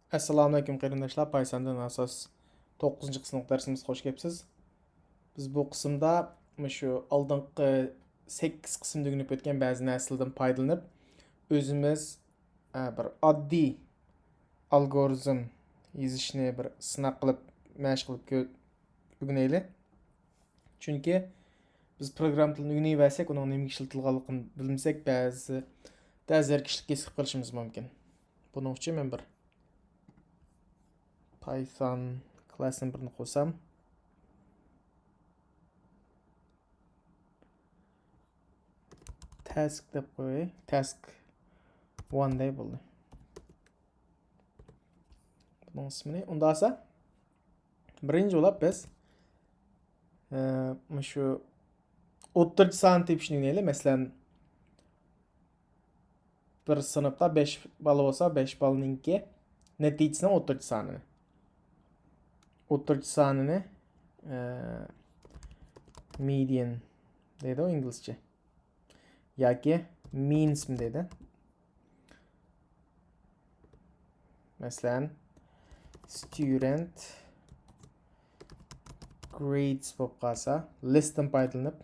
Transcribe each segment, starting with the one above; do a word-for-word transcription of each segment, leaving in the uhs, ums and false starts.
ئەسسالامۇئەلەيكۇم قېرىنداشلار، پايساندىن ئاساس توققۇزىنچى قىسىملىق دەرسىمىزگە خوش كەپسىز. بىز بۇ قىسىمدا مۇشۇ ئالدىنقى سەككىز قىسىمدا ئۆگىنىپ ئۆتكەن بەزى نەرسىلەردىن پايدىلىنىپ، ئۆزىمىز، ئە، بىر ئاددىي ئالگورىزم يېزىشنى بىر سىناق قىلىپ، مەشىق قىلىپ كۆ-، ئۆگىنەيلى. چۈنكى بىز پروگرامما تىلىنى ئۆگىنىۋەرسەك، ئۇنىڭ نېمىگە ئىشلىتىلغانلىقىنى بىلمىسەك، بەزىدە زېرىكىشلىك ھېس قىلىپ قېلىشىمىز مۇمكىن. بۇنىڭ ئۈچۈن مەن بىر پايسان كلاسنى بىرنى قۇرسام، تاسك دەپ قوياي. تاسك ۋان دەي بولدى. بۇنىڭ ئىسمىنى ئۇنداق قىلسا، بىرىنچى بولۇپ بىز، ئە، مۇشۇ ئوتتۇرىچە ساننى تېپىشنى ئۆگىنەيلى. مەسىلەن، بىر سىنىپتا بەش بالا بولسا، بەش بالىنىڭكى نەتىجىسىنىڭ ئوتتۇرىچە سانىنى. ئوتتۇرىچە سانىنى، ئە، مېدىيان دەيدۇ ئىنگلىزچە. ياكى مېنسمۇ دەيدۇ. مەسىلەن، ستۇدېنت گرېيدس بولۇپ قالسا، لىستتىن پايدىلىنىپ،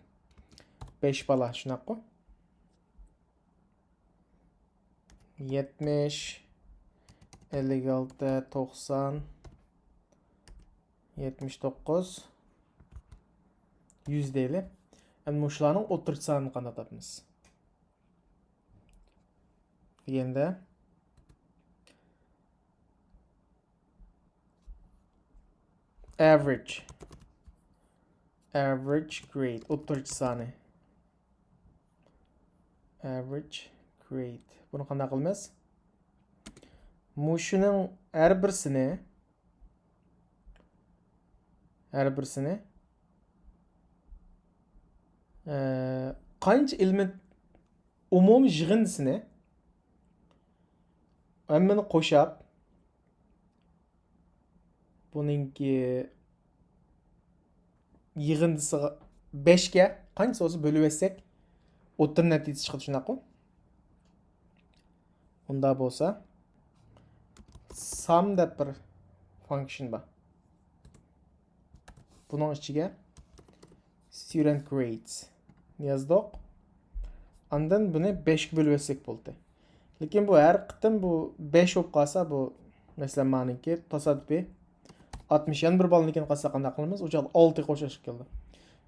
بەش بالا، شۇنداققۇ؟ يەتمىش، ئەللىك ئالتە، توقسان، يەتمىش توققۇز، يۈز دەيلى. ئەمدى مۇشۇلارنىڭ ئوتتۇرىچە سانىنى قانداق تاپىمىز دېگەندە، ئاۋېرىج، ئاۋېرىج گرېيد، ئوتتۇرىچە سانى. ئاۋېرىج گرېيد. بۇنى قانداق قىلىمىز؟ مۇشۇنىڭ ھەر بىرسىنى، ھەر بىرسىنى، ئە، قانچە ئېلېمېنت، ئومۇمىي يىغىندىسىنى ھەممىنى قوشاپ، بۇنىڭكى يىغىندىسىغا بەشكە قانچىسى بولسا بۆلۈۋەتسەك، ئوتتۇرا نەتىجىسى چىقىدۇ، شۇنداققۇ؟ ئۇنداق بولسا، سام دەپ بىر فانكشن بار. بۇنىڭ ئىچىگە ستۇدېنت گرېيدس يازدۇق. ئاندىن بۇنى بەشكە بۆلۈۋەتسەك بولدى. لېكىن بۇ ھەر قېتىم بۇ بەش بولۇپ قالسا، بۇ، مەسىلەن، مانىڭكى تاسادىپىي ئاتمىش يەنە بىر بالىنىڭكىنى قالسا قانداق قىلىمىز؟ ئۇ چاغدا ئالتە قوشۇلۇپ كېلىدۇ.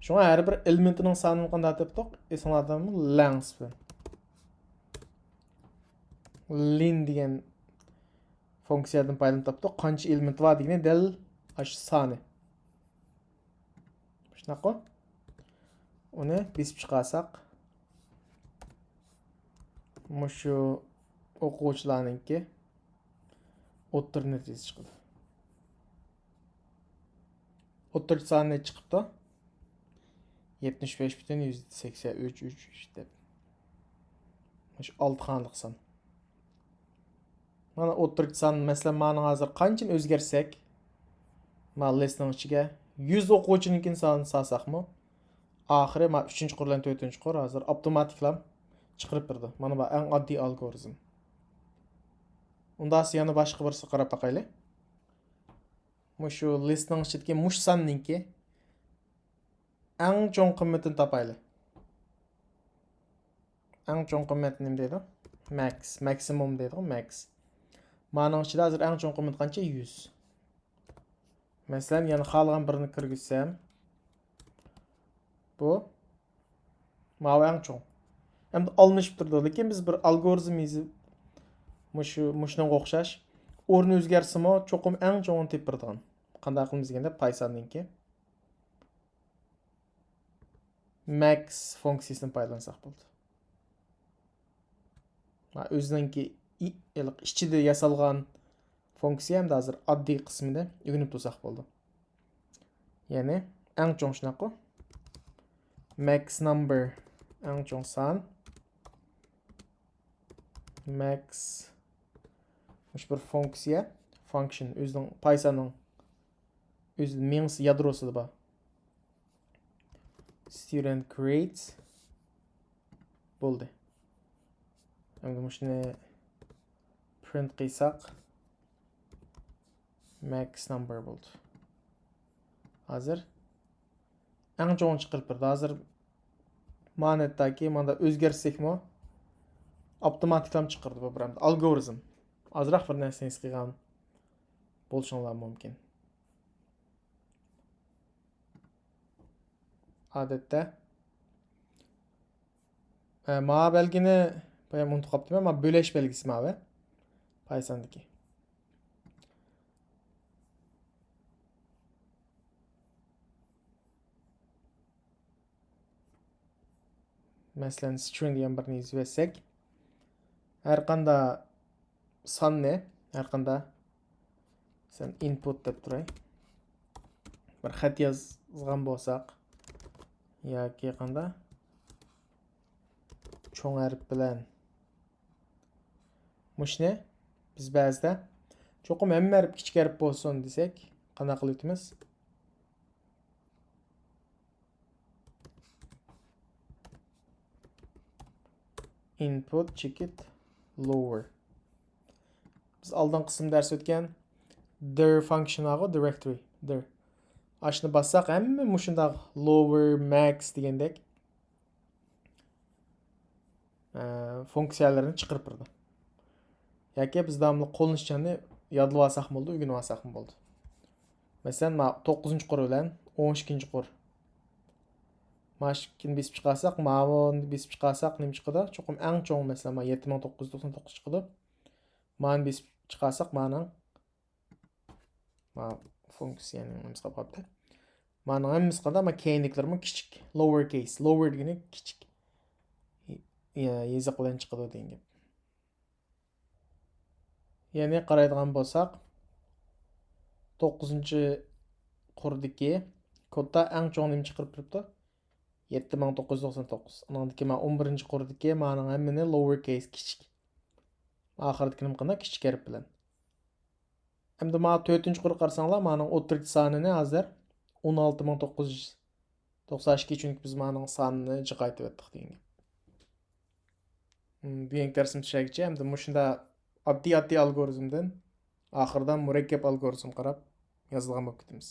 شۇڭا ھەر بىر ئېلېمېنتىنىڭ سانىنى قانداق تېپتۇق؟ ئېسىڭلاردىمۇ؟ لېنگس بىلەن. لېن دېگەن فۇنكسىيەدىن پايدىلىنىپ تاپتۇق. قانچە ئېلېمېنت بار دېگىنى دەل ئاشۇ سانى. شۇنداققۇ؟ ئۇنى بېسىپ چىقارساق، مۇشۇ ئوقۇغۇچىلارنىڭكى ئوتتۇرا نەتىجىسى چىقىدۇ. ئوتتۇرىچە سانى چىقىپتۇ. يەتمىش بەش پۈتۈن يۈزدە سەكسەن ئۈچ ئۈچ ئۈچ دەپ. مۇشۇ ئالتە خانىلىق سان. مانا ئوتتۇرىچە سان، مەسىلەن، مانىڭ ھازىر قانچىنى ئۆزگەرتسەك، ما لىستنىڭ ئىچىگە يۈز ئوقۇغۇچىنىڭكىنى سانىنى سالساقمۇ، ئاخىرى ما ئۈچىنچى قۇر بىلەن تۆتىنچى قۇر ھازىر ئاپتوماتىكلا چىقىرىپ بېرىدۇ. مانا بۇ ئەڭ ئاددىي ئالگورىزم. ئۇنداقسا يەنە باشقا بىرسىگە قاراپ باقايلى. مۇشۇ لىستنىڭ ئىچىدىكى مۇشۇ ساننىڭكى ئەڭ چوڭ قىممىتىنى تاپايلى. ئەڭ چوڭ قىممەت نېمە دەيدۇ؟ ماكس، ماكسىموم دەيدۇ، ماكس. مانىڭ ئىچىدە ھازىر ئەڭ چوڭ قىممەت قانچە؟ يۈز. مەسىلەن، يەنە خالىغان بىرىنى كىرگۈزسەم، بۇ ماۋۇ ئەڭ چوڭ. ئەمدى ئالمىشىپ تۇرىدۇ، لېكىن بىز بىر ئالگورىزم يېزىپ، مۇشۇ، مۇشۇنىڭغا ئوخشاش ئورنى ئۆزگەرسىمۇ، چوقۇم ئەڭ چوڭىنى تېپىپ بېرىدىغان. قانداق قىلىمىز دېگەندە، پايساندىنكى ماكس فۇنكسىيىسىدىن پايدىلانساق بولدى. ھە، ئۆزىنىڭكى ئى-، ھېلىقى ئىچىدە ياسالغان فۇنكسىيە ھەمدە ھازىر ئاددىي قىسمىدا ئۆگىنىپ تۇرساق بولدى. يەنى ئەڭ چوڭ شۇنداققۇ؟ ماكس نامبىر، ئەڭ چوڭ سان. ماكس، مۇشۇ بىر فۇنكسىيە، فانكشن، ئۆزىنىڭ پايساننىڭ ئۆزىنىڭ مېڭىسى يادروسىدا بار. ستۇدېنت گرېيدس. بولدى. ئەمدى مۇشۇنى پرىنت قىلساق، ماكس نمبر بولدى. ھازىر ئەڭ چوڭىنى چىقىرىپ بەردى. ھازىر مانا ھەتتاكى ماندا ئۆزگەرتسەكمۇ ئاپتوماتىكلا چىقىرىدۇ بۇ بىر ئالگورىزم. ئازراق بىر نەرسىنى ھېس قىلغان بولۇشۇڭلار مۇمكىن. ئادەتتە، ھە، ما بەلگىنى بايام ئۇنتۇپ قاپتىمەن. ما بۆلەش بەلگىسى ماۋى. پايساندىكى. مەسىلەن، سترىڭ دېگەن بىرنى يېزىۋەتسەك، ھەر قانداق ساننى، ھەر قانداق، مەسىلەن، ئىنپۇت دەپ تۇراي. بىر خەت يازغان بولساق ياكى قانداق، چوڭ ھەرپ بىلەن مۇشۇنى بىز بەزىدە چوقۇم ھەممە ھەرپ كىچىك ھەرپ بولسۇن دېسەك، قانداق قىلىۋېتىمىز؟ Input checked lower. بىز ئالدىنقى قىسىم دەرس ئۆتكەن dir function-غا directory dir. ئاشۇنى باسساق ھەممە مۇشۇنداق lower، max دېگەندەك، ئە، فۇنكسىيەلىرىنى چىقىرىپ بېرىدۇ. ياكى بىز داۋاملىق قوللىنىشچاننى يادلىۋالساقمۇ بولىدۇ، ئۆگىنىۋالساقمۇ بولىدۇ. مەسىلەن، ما توققۇزىنچى قۇر بىلەن ئون ئىككىنچى قۇر. مانا شۇنى بېسىپ چىقارساق، ماۋۇنى بېسىپ چىقارساق نېمە چىقىدۇ؟ چوقۇم ئەڭ چوڭ، مەسىلەن، ما يەتتە مىڭ توققۇز يۈز توقسان توققۇز چىقىدۇ. مانى بېسىپ چىقارساق، مانىڭ، ما فۇنكسىيەنىڭ نېمىسى قاپتۇ. مانىڭ ھەممىسى قانداق؟ ما كەينىدىكىلىرىمۇ كىچىك. Lower case. Lower دېگىنى كىچىك. يېزىق بىلەن چىقىدۇ دېگەن گەپ. يەنى قارايدىغان بولساق، توققۇزىنچى قۇردىكى كودتا ئەڭ چوڭ نېمە چىقىرىپ تۇرۇپتۇ؟ يەتتە مىڭ توققۇز يۈز توقسان توققۇز. ئۇنىڭدىكى مانا ئون بىرىنچى قۇردىكى مانىڭ ھەممىنى lower case، كىچىك. ئاخىرىدىكىنى قانداق؟ كىچىك ھەرپ بىلەن. ئەمدى مانا تۆتىنچى قۇرغا قارىساڭلار، مانىڭ ئوتتۇرىچە سانىنى ھازىر ئون ئالتە مىڭ توققۇز يۈز توقسان ئىككى، چۈنكى بىز مانىڭ سانىنى جىقايتىۋەتتۇق دېگەن گەپ. ھىم، بۈگۈنكى دەرسىمىز چۈشەنگۈچە، ئەمدى مۇشۇنداق ئاددىي، ئاددىي ئالگورىزمدىن ئاخىرىدا مۇرەككەپ ئالگورىزمغا قاراپ يازىدىغان بولۇپ كېتىمىز.